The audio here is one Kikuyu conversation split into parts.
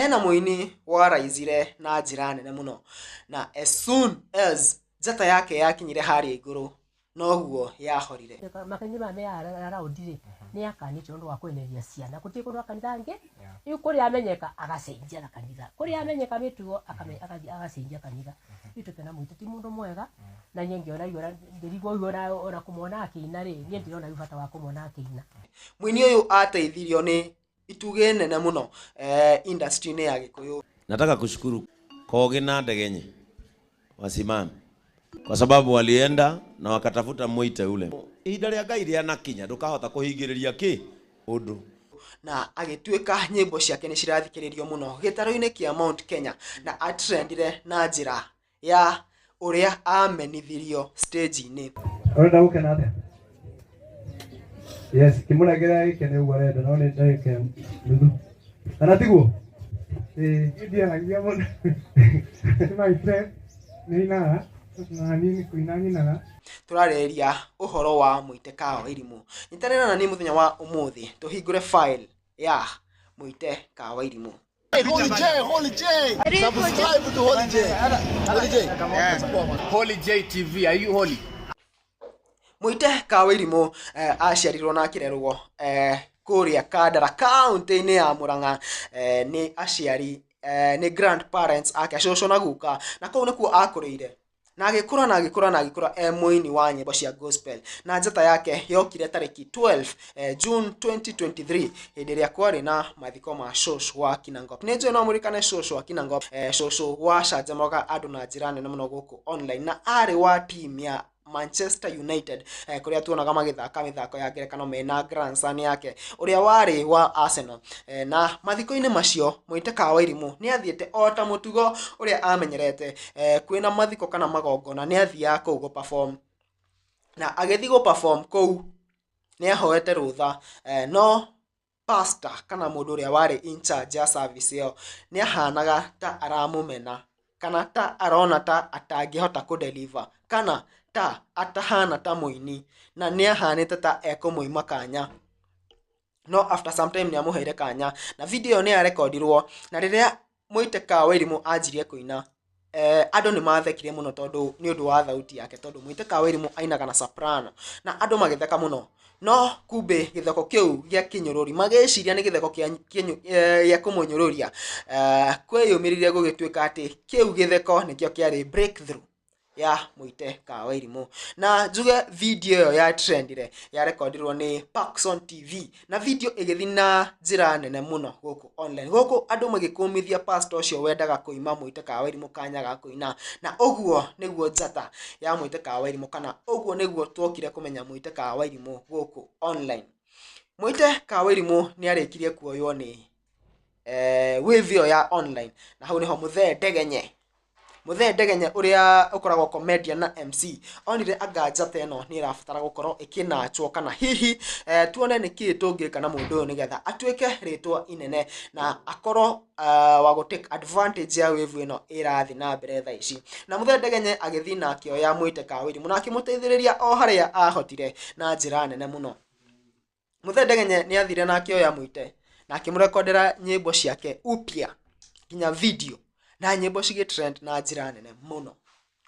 Hena mũini waraizire na njĩra nene mũno, na as soon as njata yake yakinyire harĩa igũrũ noguo yahorire. Makanitha maya me around rĩ, nĩ akanĩtio ũndũ wa kweneria ciana, gũtirĩ kũndũ wa kanitha angĩ. Rĩu kũrĩa amenyeka agacenjia na kanitha, kũrĩa amenyeka mĩtugo agathiĩ agacenjia kanitha. Rĩu tũkĩona mũitũ ti mũndũ mwega, na niĩ ngĩona rĩu ona ngĩrigwo rĩu ona kũmwona akĩina rĩ, niĩ ndirona rĩu bata wa kũmwona akĩina. Mũini ũyũ ateithirio nĩ itugĩ nene mũno industry-inĩ ya Gĩkũyũ. Nataka kushukuru Kogi na Ndegenye wasimame kwa sababu walienda na wakatafuta mwite ule. Ihinda rĩa Ngai rĩanakinya ndũkahota kũhingĩrĩria kĩ ũndũ. Na agĩtuĩka nyĩmbo ciake nĩ cirathikĩrĩrio mũno gĩtarũ-inĩ kĩa Mount Kenya, na atrendire na njĩra ya ũrĩa amenithirio stage-inĩ. Ũrenda gũkena atĩa? Yes, kĩmũnengere gĩkene ũguo arenda, no nĩ ndagĩka nuthu. Kana tiguo? Ĩĩ. Ndiaragia mũno. My friend, nĩ inaga, na niĩ nĩ kũina nyinaga. Tũrarĩrĩria ũhoro wa Mũite ka Wairimu. Nyitanĩra na niĩ mũthenya wa ũmũthĩ tũhingũre file ya Mũite ka Wairimu. Holy J, Holy J. Subscribe to Holy J. Holy J. Yeah. Holy J TV, are you holy? Mũite ka Wairimu aciarirwo na akĩrerwo kũrĩa Kandara kaunti-inĩ ya Murang'a, nĩ aciari, nĩ grandparents ake, cũcũ na guka, na kũu nĩkuo akũrĩire. Na agĩkũra na agĩkũra na agĩkũra e mũini wa nyĩmbo cia gospel, na njata yake yokire tarĩki 12 June 2023, hĩndĩ ĩrĩa kwarĩ na mathiko ma cũcũ wa Kinangop. Nĩ njũĩ no mũririkane cũcũ wa Kinangop, cũcũ wacanjamũraga andũ na njĩra nene mũno gũkũ online, na arĩ wa team ya Manchester United, kũrĩa tuonaga magĩthaka mĩthako ya ngerekano mena grandson yake ũrĩa warĩ wa Arsenal. Na mathiko-inĩ macio Mũite ka Wairimu nĩ athiĩte o ta mũtugo ũrĩa amenyerete, kwĩna mathiko kana magongona nĩ athiaga kũu gũ perform, na agĩthiĩ gũ perform kũu nĩ ahoete rũtha, no pastor kana mũndũ ũrĩa warĩ in charge ya service ĩyo nĩ ahanaga ta aramũmena, kana ta arona ta atangĩhota kũ deliver, kana ta atahana ta mũini, na nĩ ahanĩte ta ekũmũima kanya. No after some time nĩ amũheire kanya, na video ĩyo nĩ yarekondirwo, na rĩrĩa Mũite ka Wairimu anjirie kũina, andũ nĩ mathekire mũno tondũ nĩ ũndũ wa thauti yake, tondũ Mũite ka Wairimu ainaga na soprano, na andũ magĩtheka mũno. No kumbe gĩtheko kĩu gĩa kĩnyũrũri, magĩciria nĩ gĩtheko gĩa kũmũnyũrũria, kwĩyũmĩrĩria gũgĩtuĩka atĩ kĩu gĩtheko nĩkĩo kĩarĩ breakthrough ya Mũite ka Wairimu. Na njuge video ĩyo ya trendire, yarekondirwo nĩ Parkson TV, na video ĩgĩthiĩ na njĩra nene mũno gũkũ online, gũkũ andũ magĩkũmithia pastor ũcio wendaga kũima Mũite ka Wairimu kanya ga kũina. Na ũguo nĩguo njata ya Mũite ka Wairimu, kana ũguo nĩguo tuokire kũmenya Mũite ka Wairimu gũkũ online. Mũite ka Wairimu nĩ arĩkirie kuoywo nĩ wave ĩyo ya online, na hau nĩho Mũthee Ndegenye, Mũthee Ndegenye ũrĩa ũkoragwo comedian na MC, onire anga njata ĩno nĩ ĩrabatara gũkorwo ĩkĩnachwo, kana hihi tuone nĩ kĩĩ tũngĩka na mũndũ ũyũ nĩgetha atuĩke rĩtwa inene na akorwo wa gũ take advantage ya wave ĩno ĩrathiĩ na mbere thaa ici. Na Mũthee Ndegenye agĩthiĩ na akĩoya Mũite ka Wairimu na akĩmũteithĩrĩria o harĩa ahotire na njĩra nene mũno. Mũthee Ndegenye nĩ athire na akĩoya Mũite na akĩmũrekondera nyĩmbo ciake upya nginya video, na nyĩmbo cigĩ trend na njĩra nene mũno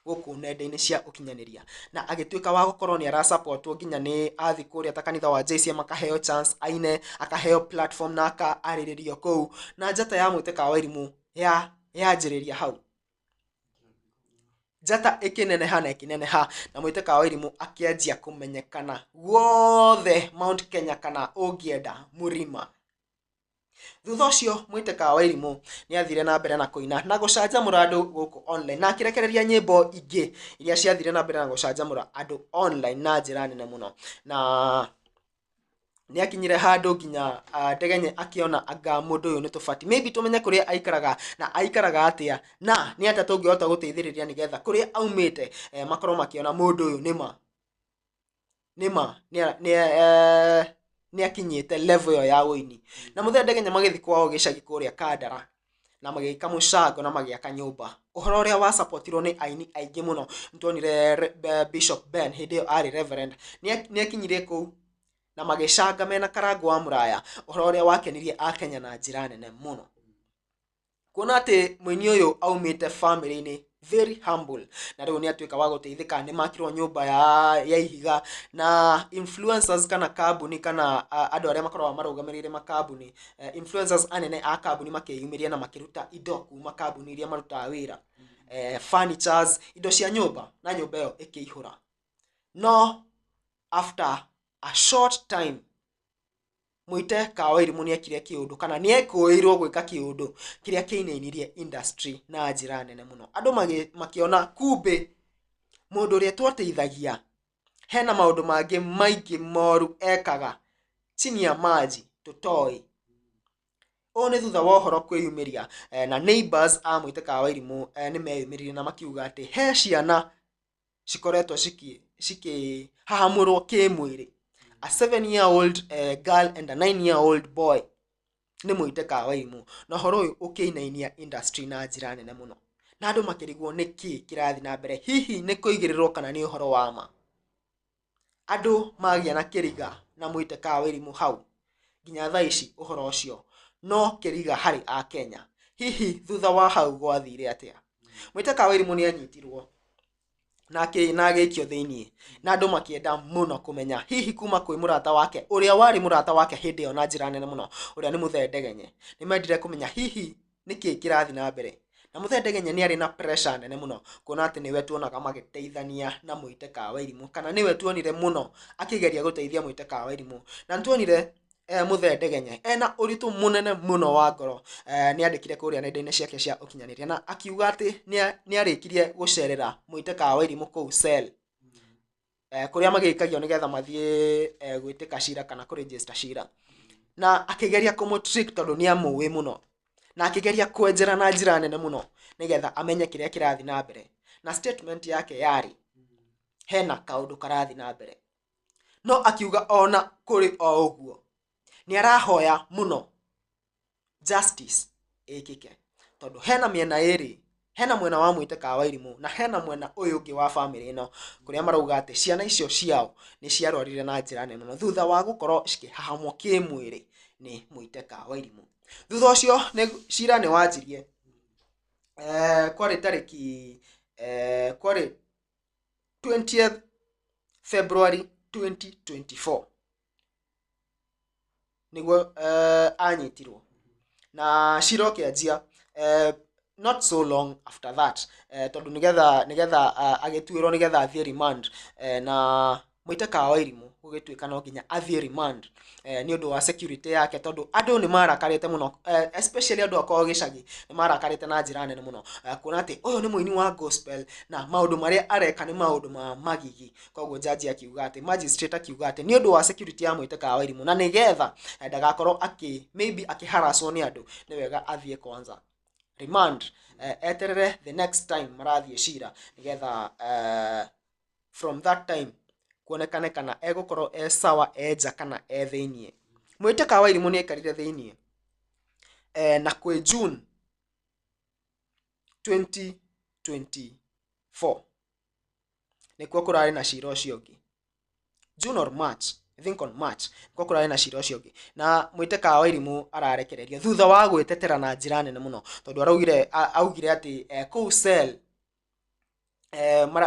gũkũ nenda-inĩ cia ũkinyanĩria, na agĩtuĩka wa gũkorwo nĩ arasupportwo nginya nĩ athi kũrĩa ta kanitha wa JCM, akaheo chance aine, akaheo platform na akaarĩrĩrio kũu, na njata ya Mũite ka Wairimu ya yanjĩrĩria hau, njata ĩkĩneneha na ĩkĩneneha, na Mũite ka Wairimu akĩanjia kũmenyekana guothe Mount Kenya kana ũngĩenda mũrima. Thutha ũcio Mũite ka Wairimu nĩ athire na mbere na kũina na gũcanjamũra andũ gũkũ online, na akĩrekereria nyĩmbo ingĩ iria ciathire na mbere na gũcanjamũra andũ online na njĩra nene mũno. Na nĩ akinyire handũ nginya Ndegenye akĩona anga mũndũ ũyũ nĩ tũbati maybe tũmenye kũrĩa aikaraga na aikaraga atĩa, na nĩ atĩa tũngĩhota gũteithĩrĩria nĩgetha kũrĩa aumĩte makorwo makĩona mũndũ ũyũ nĩma nĩma nĩ akinyĩte level ĩyo ya ũini. Na Mũthee Ndegenye magĩthiĩ kwao gĩcagi kũrĩa Kandara na magĩka mũcango na magĩaka nyũmba, ũhoro ũrĩa wasapotirwo nĩ aini aingĩ mũno. Nĩtuonire Bishop Ben hĩndĩ ĩyo arĩ reverend nĩ akinyire kũu na magĩcanga mena Karangũ wa Mũraya, ũhoro ũrĩa wakenirie akenya na njĩra nene mũno. Kuona atĩ mũini ũyũ aumĩte family-inĩ very humble, na rĩu nĩ atuĩka wa gũteithĩka, nĩ makirwo nyũmba ya ihiga na influencers kana kambuni kana andũ arĩa makoragwo marũgamĩrĩire makambuni, influencers anene a kambuni makĩyumĩria na makĩruta indo kuma kambuni iria marutaga wĩra, furnitures, indo cia nyũmba, na nyũmba ĩyo ĩkĩihũra. No after a short time Mwite Kawairimu nĩ ekire kĩũndũ kana nĩ ekũĩirwo gwĩka kĩũndũ kĩrĩa kĩinainirie industry na njĩra nene mũno. Andũ makĩona kumbe mũndũ ũrĩa twateithagia hena maũndũ mangĩ maingĩ moru ekaga chini ya maji tũtoĩ. Ũũ nĩ thutha wa ũhoro kwĩyumĩria, na neighbors a Mwite Kawairimu nĩ meyumĩririe na makiuga atĩ he ciana cikoretwo cikĩhahamũrwo kĩmwĩrĩ, a 7 year old girl and a 9 year old boy, nĩ Mwite Kawairimu. Na ũhoro ũyũ ũkĩinainia industry na njĩra nene mũno, na andũ makĩrigwo nĩ kĩ kĩrathiĩ na mbere, hihi nĩ kũigĩrĩrwo kana nĩ ũhoro wa ma. Andũ magĩa na kĩriga na Mwite Kawairimu hau nginya thaa ici ũhoro ũcio no kĩriga harĩ Akenya. Hihi thutha wa hau gwathire atĩa? Mwite Kawairimu nĩ anyitirwo na agĩikio thĩiniĩ, na andũ makĩenda mũno kũmenya hihi kuma kwĩ mũrata wake ũrĩa warĩ mũrata wake hĩndĩ ĩyo na njĩra nene mũno, ũrĩa nĩ Mũthee Ndegenye. Nĩ mendire kũmenya hihi nĩkĩ kĩrathiĩ na mbere, na Mũthee Ndegenye nĩ arĩ na pressure nene mũno kuona atĩ nĩwe tuonaga magĩteithania na Mwite Kawairimu, kana nĩwe tuonire mũno akĩgeria gũteithia Mwite Kawairimu. Na nĩtuonire Mũthee Ndegenye ena ũritũ mũnene mũno wa ngoro, nĩ andĩkire kũrĩa nenda-inĩ ciake cia ũkinyanĩria na akiuga atĩ nĩ arĩkirie gũcerera Mwite Kawairimu kũu cell, kũrĩa magĩikagio nĩgetha mathiĩ gwĩtĩka cira kana kũregister cira, na akĩgeria kũmũ-trick tondũ nĩ amũĩ mũno, na akĩgeria kwenjera na njĩra nene mũno nĩgetha amenye kĩrĩa kĩrathiĩ na mbere. Na statement yake yarĩ hena kaũndũ karathiĩ na mbere, no akiuga ona kũrĩ o ũguo nĩ arahoya mũno justice ĩkĩke, tondũ hena mĩena ĩrĩ, hena mwena wa Mwite Kawairimu na hena mwena ũyũ ũngĩ wa family ĩno, kũrĩa marauga atĩ ciana icio ciao nĩ ciarwarire na njĩra nene mũno thutha wa gũkorwo cikĩhahamwo kĩmwĩrĩ nĩ Mwite Kawairimu. Thutha ũcio nĩ cira nĩ wanjirie, kwarĩ tarĩki kwarĩ 20th February 2024 nĩguo anyitirwo na cira ũkĩanjia not so long after that, tondũ nĩgetha agĩtuĩrwo nĩgetha athiĩ remand, na Mwite Kawairimu gũgĩtuĩka no nginya athiĩ remand nĩ ũndũ wa security yake, tondũ andũ nĩ marakarĩte mũno, especially andũ akorwo gĩcagi nĩ marakarĩte na njĩra nene mũno, kuona atĩ ũyũ nĩ mũini wa gospel na maũndũ marĩa areka nĩ maũndũ ma magigi. Koguo jaji akiuga atĩ, magistrate akiuga atĩ nĩ ũndũ wa security ya Mwite Kawairimu na nĩgetha ndagakorwo akĩ maybe akĩharacwo nĩ andũ, nĩ wega athiĩ kwanza remand, eterere the next time marathiĩ cira, nĩgetha from that time kuonekane kana egũkorwo e sawa e nja kana e thĩiniĩ. Mwite Kawairimu nĩ aikarire thĩiniĩ, na kwĩ June 2024 nĩkuo kũrarĩ na cira ũcio ũngĩ, June or March, I think on March nĩkuo kũrarĩ na cira ũcio ũngĩ, na Mwite Kawairimu ararekererio thutha wa gwĩtetera na njĩra nene mũno, tondũ araugire augire atĩ kũu cell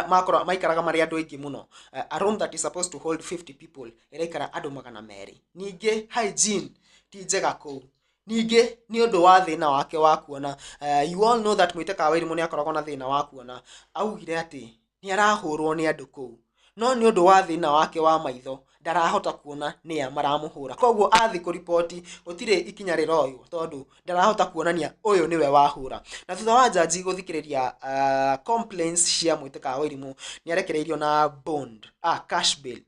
makorwo maikaraga marĩ andũ aingĩ mũno, a room that is supposed to hold 50 people ĩraikara andũ 200. Ningĩ hygiene ti njega kũu. Ningĩ nĩ ũndũ wa thĩna wake wa kuona, you all know that Mwite Kawairimu nĩ akoragwo na thĩna wa kuona, augire atĩ nĩ arahũrwo nĩ andũ kũu, no nĩ ũndũ wa thĩna wake wa maitho ndarahota kuona nĩa maramũhũra, koguo athiĩ kũriboti gũtirĩ ikinya rĩroywo tondũ ndarahota kuonania ũyũ nĩwe wahũra. Na thutha wa jaji gũthikĩrĩria complaints cia Mwite Kawairimu, nĩ arekereirio na bond, cash bail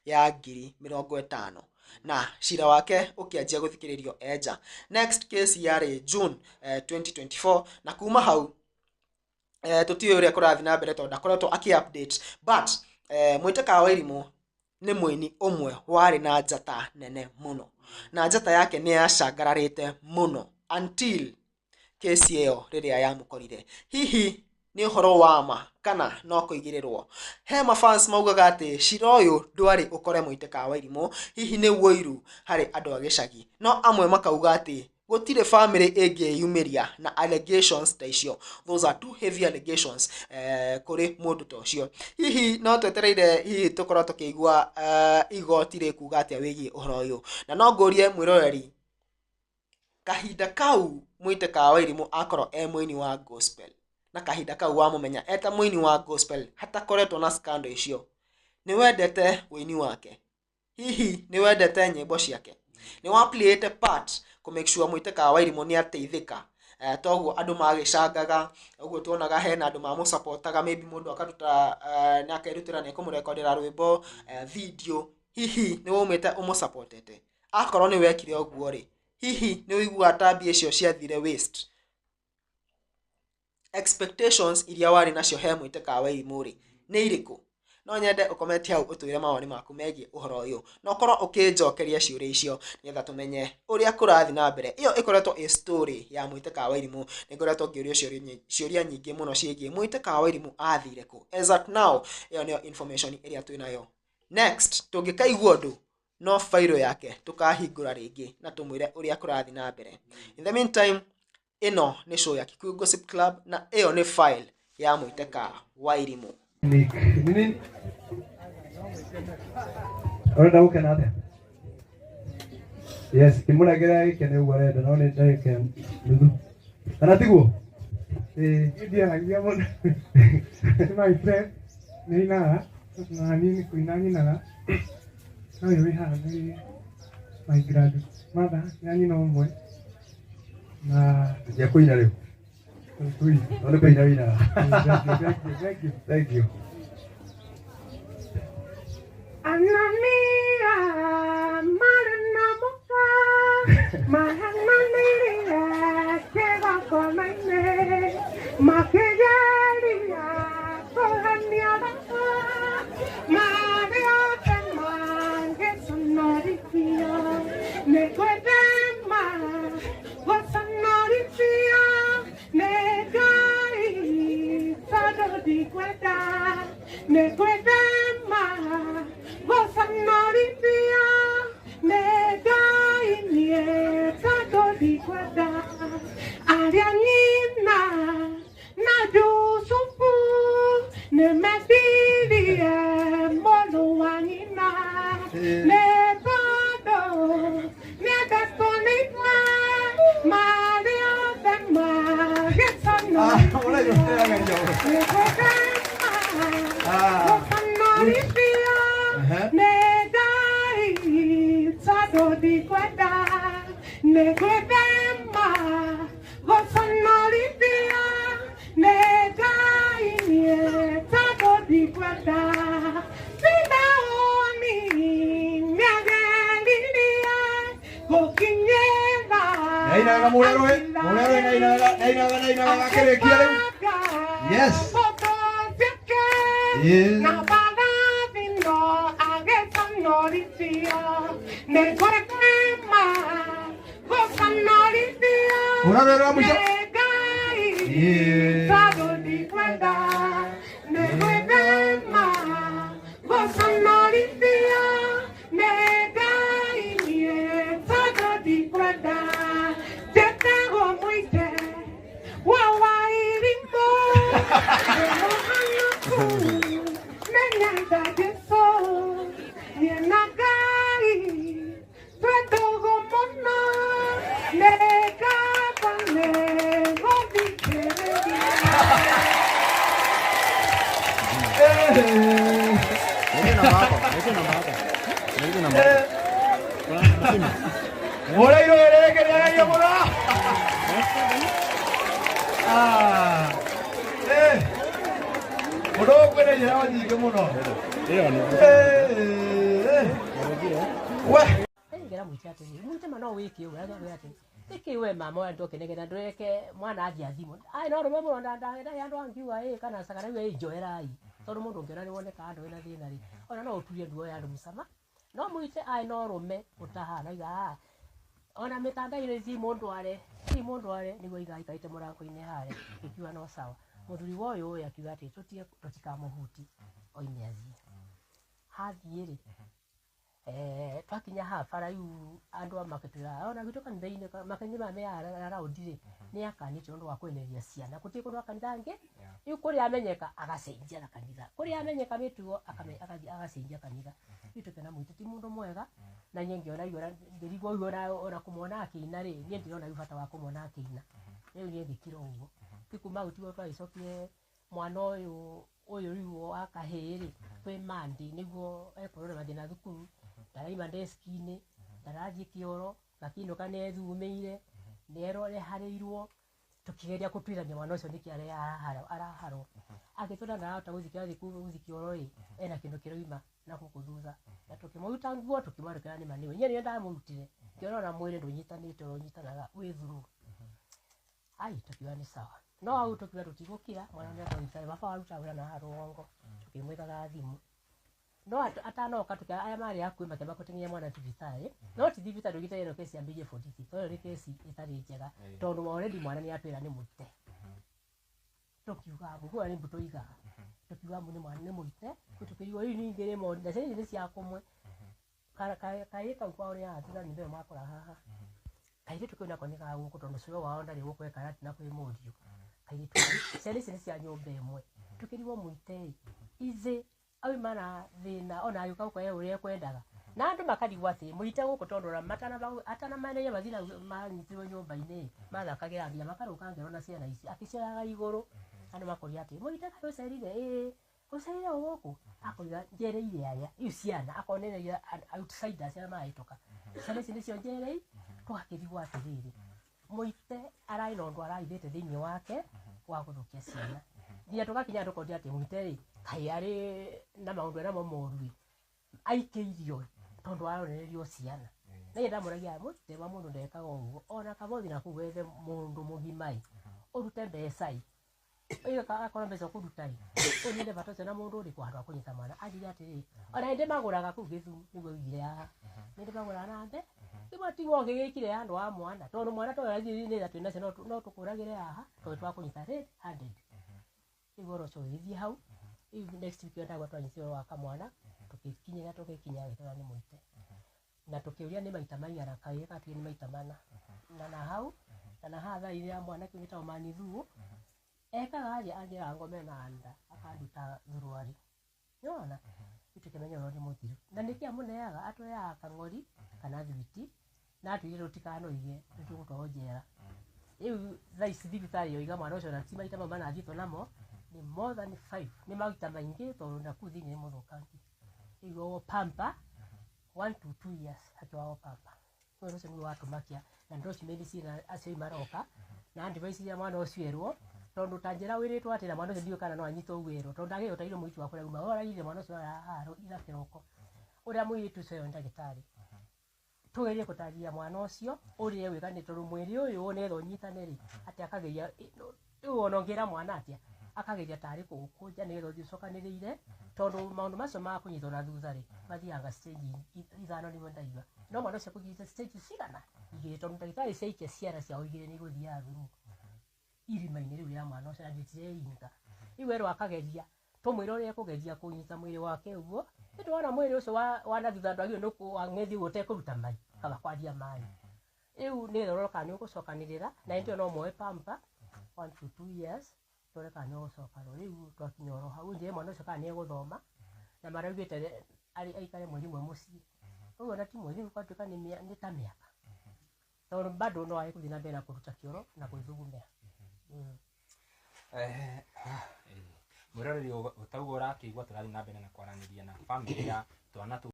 ya 50,000, na cira wake ũkĩanjia gũthikĩrĩrio e nja. Next case yarĩ June 2024, na kuma hau tũtiũĩ ũrĩa kũrathiĩ na mbere tondũ ndakoretwo akĩ update. But Mwite Kawairimu nĩ mũini ũmwe warĩ na njata nene mũno, na njata yake nĩ yacangararĩte mũno until kesi ĩyo rĩrĩa yamũkorire. Hihi nĩ ũhoro wa ma kana no kũigĩrĩrwo? He mafans maugaga atĩ cira ũyũ ndwarĩ ũkore Mwite Kawairimu, hihi nĩ ũiru harĩ andũ a gĩcagi, no amwe makauga atĩ Gũtirĩ family ĩngĩyumĩria na allegations ta icio. Those are too heavy allegations kũrĩ mũndũ ta ũcio. Hihi no twetereire hihi tũkorwo tũkĩigua igoti rĩkuga atĩa wĩgiĩ ũhoro ũyũ. Na no ngũrie mwĩroreri, kahinda kau Mwite ka Wairimu akorwo e mũini wa gospel, na kahinda kau wamũmenya eta mũini wa gospel hatakoretwo na scandal icio, nĩ wendete ũini wake? Hihi nĩ wendete nyĩmbo ciake? Nĩ wa played part kũ make sure Mwite ka Wairimu nĩ ateithĩka? Toguo andũ magĩcangaga ũguo tuonaga hena andũ mamũsupportaga, maybe mũndũ akaruta nĩ akerutĩra nĩ ekũmũrekondera rwĩmbo, video. Hihi nĩ waumĩte ũmũsupportete? Akorwo nĩ wekire ũguo rĩ, hihi nĩ ũiguaga ta mbia icio ciathire waste? Expectations iria warĩ nacio he Mwite ka Wairimu rĩ, nĩ irĩkũ? No nyende ũkomenti hau ũtwĩre mawoni maku megiĩ ũhoro ũyũ, na ũkorwo ũkĩnjokeria ciũria icio nĩgetha tũmenye ũrĩa kũrathiĩ na mbere. Ĩyo ĩkoretwo ĩ story ya Mwite ka Wairimu. Nĩ ngoretwo ngĩũrio ciũria nyingĩ mũno ciĩgiĩ Mwite ka Wairimu athire kũ. As at now, ĩyo nĩyo information ĩrĩa twĩnayo. Next tũngĩkaigua ũndũ, no fairo yake tũkahingũra rĩngĩ na tũmwĩre ũrĩa kũrathiĩ na mbere. In the meantime, ĩno nĩ show ya Kikuyu Gossip Club, na ĩyo nĩ file ya Mwite ka Wairimu. Nick. Nini? Ũrenda gũkena atĩa? Yes, kĩmũnengere gĩkene ũguo arenda, no nĩ ndagĩka nuthu. Kana tiguo? Ĩĩ. Ndiaragia mũno. My friend, nĩ ainaga, na niĩ nĩ kũina nyinaga. No ũyũ wĩ haha nĩ my grandmother, nĩ nyina ũmwe. Na Ngia kũina rĩu. tũi. No nĩ kũina wĩinaga. Thank you, thank you, thank you. Thank you. Anania maranamuka mahananiria kĩgongona-inĩ makĩgeria kũhenia baba marĩ othe mangĩconorithio nĩ gwĩthema gũconorithio nĩ Ngai tondũ ndikwenda nĩ gwĩthema gũconorithio nĩ Ngai niĩ tondũ ndikwenda arĩa nyina na Jusufu nĩ mendirie mũrũ wa nyina nĩ tondũ nĩendetwo nĩ ithe marĩ othe magĩconorithio nĩ gwĩthema gũconorithio nĩ Ngai tondũ ndikwenda nĩ gwĩthema gũconorithio nĩ Ngai niĩ tondũ ndikwenda Firaũni nĩageririe gũkinyĩra Nĩainaga mũrerwe, mũrerwe nĩainaga, nĩainaga, nĩainaga gakĩrĩkia rĩu. Yes. Yes. Na mbarathi no agĩconorithio nĩ gwĩthema gũconorithio Mũrerwe rwa mũico. nĩ Ngai Yes. tondũ ndikwenda nĩ gwĩthema gũconorithio nĩ Ngai niĩ tondũ ndikwenda njĩtagwo Mwite wa Wairimũ ndĩ mũhanaku nĩnyenda Jesũ niĩ na Ngai twĩ ndũgũ mũno nĩ kaba nĩ gũthikĩrĩria. Mũrairwo rĩngĩ nĩageria mũno. Ah. Eh. Mũndũ ũyũ kwĩna iheo nyingĩ mũno. Eh. We. Ngera mwite atĩrĩrĩ, mwite ma no wĩke ũguo, athogwe atĩ nĩkĩ we mama ũrĩa ndũkenegera ndũreke mwana athiĩ athimwo. Ai no rũme mũno ndagĩtarĩ andũ angiuga ĩ kana cakara ĩ njoerai tondũ mũndũ ũngĩona nĩ woneka handũ wĩna thĩna rĩ, ona no ũturie nduo ya andũ mũcama. No mwite ai no rũme ũtahana iga ah ona mĩtandao-inĩ thiĩ mũndware, thiĩ mũndware nĩguo iga aikarĩte mũrango-inĩ harĩa ĩkiuga no sawa. Mũthuri wa ũyũ ũyũ akiuga atĩ tũtikamũhuti oime athiĩ. Hathiĩ rĩ, Twakinya haha bara rĩu andũ a makĩtwĩra ona gwitũ kanitha-inĩ makanitha maya me around rĩ, nĩ akanĩtio ũndũ wa kweneria ciana gũtirĩ kũndũ wa kanitha angĩ. Rĩu kũrĩa amenyeka agacenjia na kanitha, kũrĩa amenyeka mĩtugo agathiĩ agacenjia kanitha. Rĩu tũkĩona mũitũ ti mũndũ mwega, na niĩ ngĩona rĩu ona ngĩrigwo rĩu ona kũmwona akĩina rĩ, niĩ ndirona rĩu bata wa kũmwona akĩina. Rĩu niĩ ngĩkira ũguo. Ti kuma hau tiguo twagĩcokire mwana ũyũ ũyũ rĩu wa kahĩĩ rĩ, kwĩ Monday nĩguo ekorwo na mathĩna thukuru, ndaraima deski-inĩ, ndarathiĩ kĩoro, gakĩinũka nĩethumĩire, nĩeroreharĩirwo, tũkĩgeria gũtuithania mwana ũcio nĩkĩ araharwo. Agĩtwĩra ndarahota gũthiĩ kĩrathi gũthiĩ kĩoro rĩ, ena kĩndũ kĩroima na gũkũ thutha. Na tũkĩmũruta nguo tũkĩmwarĩkĩra nĩma nĩwe. Niĩ nĩwe ndamũrutire, ngĩona ona mwĩrĩ ndũnyitanĩte ũrĩa ũnyitanaga wĩ through. Ai, tũkiuga nĩ sawa. No hau tũkiuga tũtigũkira, mwana nĩ athiĩ baba arutaga wĩra na haha rũgongo, tũkĩmwĩtaga thimũ. No atanoka tũkĩra aya marĩ hakuhĩ makĩamba gũteng'eria mwana thibitarĩ, no ti thibitarĩ ũgĩte ĩno kesi yambĩrĩirie borithi, tondũ ĩyo nĩ kesi ĩtarĩ njega, tondũ already mwana nĩ atwĩra nĩ mũite. Tũkiuga amu, kũrĩa nĩ mbũtũ igaga. Tũkiuga amu nĩ mwana nĩ mũite, rĩu tũkĩrigwo rĩu ningĩ rĩ na ciana ici nĩ cia kũmwe. Kahĩĩ kau kwao nĩ haha thutha nyũmba ĩyo makora haha. Kairĩtu kau nako nĩ ga gũkũ tondũ cũwe wao ndarĩ gũkũ e Karatina kwĩ mũriũ. Kairĩtu kau, ciana ici nĩ cia nyũmba ĩmwe. Tũkĩrigwo mũite ĩ, ithĩ auma na thĩna ona agĩũka gũkũ e ũrĩa ekwendaga. Na andũ makarigwo atĩ mũite gũkũ tondũ ona matanamaneria mathina manyitirwo nyũmba-inĩ, mathakagĩra nginya makarũka ngero na ciana ici, akĩcioyaga igũrũ. Andũ makoria atĩ mũite kaĩ ũcerire? Ĩĩ, ũcerire o gũkũ? Akoiga njereire aya, iu ciana akonereria outsiders arĩa marahĩtũka. Ciana ici nĩcio njerei, tũgakĩrigwo atĩrĩrĩ, mũite ararĩ na ũndũ arahithĩte thĩinĩ wake wa gũthũkia ciana. Nginya tũgakinya tũkoria atĩ mũite rĩ, kaĩ arĩ na maũndũ enamo moru ĩ, aikĩirio ĩ, tondũ aronererio ciana. Na niĩ ndamũragia mũite wa mũndũ ndekaga ũguo, ona kaba ũthiĩ nakũu wethe mũndũ mũgima ĩ, ũrute mbeca ĩ, akorwo mbeca ũkũruta ĩ, ũnine bata ũcio na mũndũ ũrĩkũ handũ ha kũnyita mwana. Anjĩrire atĩrĩrĩ, ona nĩ ndĩmagũraga kũu Gĩthumo, nĩguo oigire haha, nĩ ndĩmagũraga na mbe, rĩu tigwo ũngĩgĩkire handũ ha mwana, tondũ mwana toyũ athiĩ nĩ twĩna nacio no tũkũragĩre haha, tondũ twakũnyita red handed. Rĩu ũhoro ũcio ũgĩthiĩ hau, rĩu next week ndagwa twanyitire ũhoro wa kamwana, tũgĩkinyĩra tũgĩkinya agĩtwĩra nĩ mũite. Na tũkĩũria nĩ maita maigana, kahĩĩ gatuire nĩ maita mana. Na na hau, na na haha thaa iria mwanake wĩtagwo Manithuũ, ekaga atĩa anjĩraga ngome na nda, akanduta thuruarĩ. Nĩwona? Rĩu tũkĩmenya ũhoro nĩ mũthiru. Na nĩkĩ amũneaga? Atũheaga kang'ori kana thwiti, na atwĩrire tũtikanoige nĩ tũgũtwarwo njera. Rĩu thaa ici thibitarĩ yoiga mwana ũcio na ti maita mau manathiĩtwo namo, nĩ more than 5, nĩ maita maingĩ tondũ nakũu thĩinĩ nĩ mũthũkangie. Rĩu o pamper, 1 to 2 years akĩohagwo pamper. Ũndũ ũcio nĩguo watũmakia, na endorsement ciĩna acio maroka, na advice iria mwana ũcio erwo, tondũ ta njĩra wĩrĩtwo atĩ na mwana ũcio ndiũĩ kana no anyitwo ũguo erwo, tondũ ndagĩrĩire ũtaire mũirĩtu wakwa ũrĩa uma, we ũrarire mwana ũcio haha ira kĩroko, ũrĩa mũirĩtu ũcio nĩ ndagĩtarĩ. Tũgerie gũtarĩria mwana ũcio ũrĩa egwĩka nĩ tondũ mwĩrĩ ũyũ nĩgetha ũnyitane rĩ, atĩ akageria, rĩu ona ũngĩra mwana atĩa, akageria tarĩ kũgũkũnja nĩgetha ũthiĩ ũcokanĩrĩire, tondũ maũndũ macio ma kũnyitwo na thutha rĩ, mathiaga stage ithano nĩguo ndaigua. No mwana ũcio akũnyitĩte stage cigana? Igĩrĩ, tondũ ndagĩtarĩ ciaikia ciara ciao igĩrĩ nĩ igũthiaga through irima-inĩ rĩu rĩa mwana ũcio na rĩtireinga. Rĩu werwo akageria, tũmwĩre ũrĩa ekũgeria kũnyita mwĩrĩ wake ũguo, nĩ tũrona mwĩrĩ ũcio wa na thutha ndwagĩrĩirwo nĩ wang'ethi ũguo ũtekũruta mai, kaba kwaria mai. Rĩu nĩgetha ũrore kana nĩ ũgũcokanĩrĩra, na hĩndĩ ĩyo no moe pamper, 1 to 2 years, tũrore kana nĩ ũgũcoka. Rĩu twakinya oro hau, njĩre mwana ũcio kana nĩ egũthoma, na maraugĩte aikare mweri ũmwe mũciĩ. Ũguo na ti mweri, rĩu gwatuĩka nĩ ta mĩaka. Tondũ bado no age gũthiĩ na mbere na kũruta kĩoro na gwĩthugumĩra. Mwĩroreri ũtauga ũrakĩigua tũrathiĩ na mbere na kwaranĩria na bamĩrĩ ya twana tũu.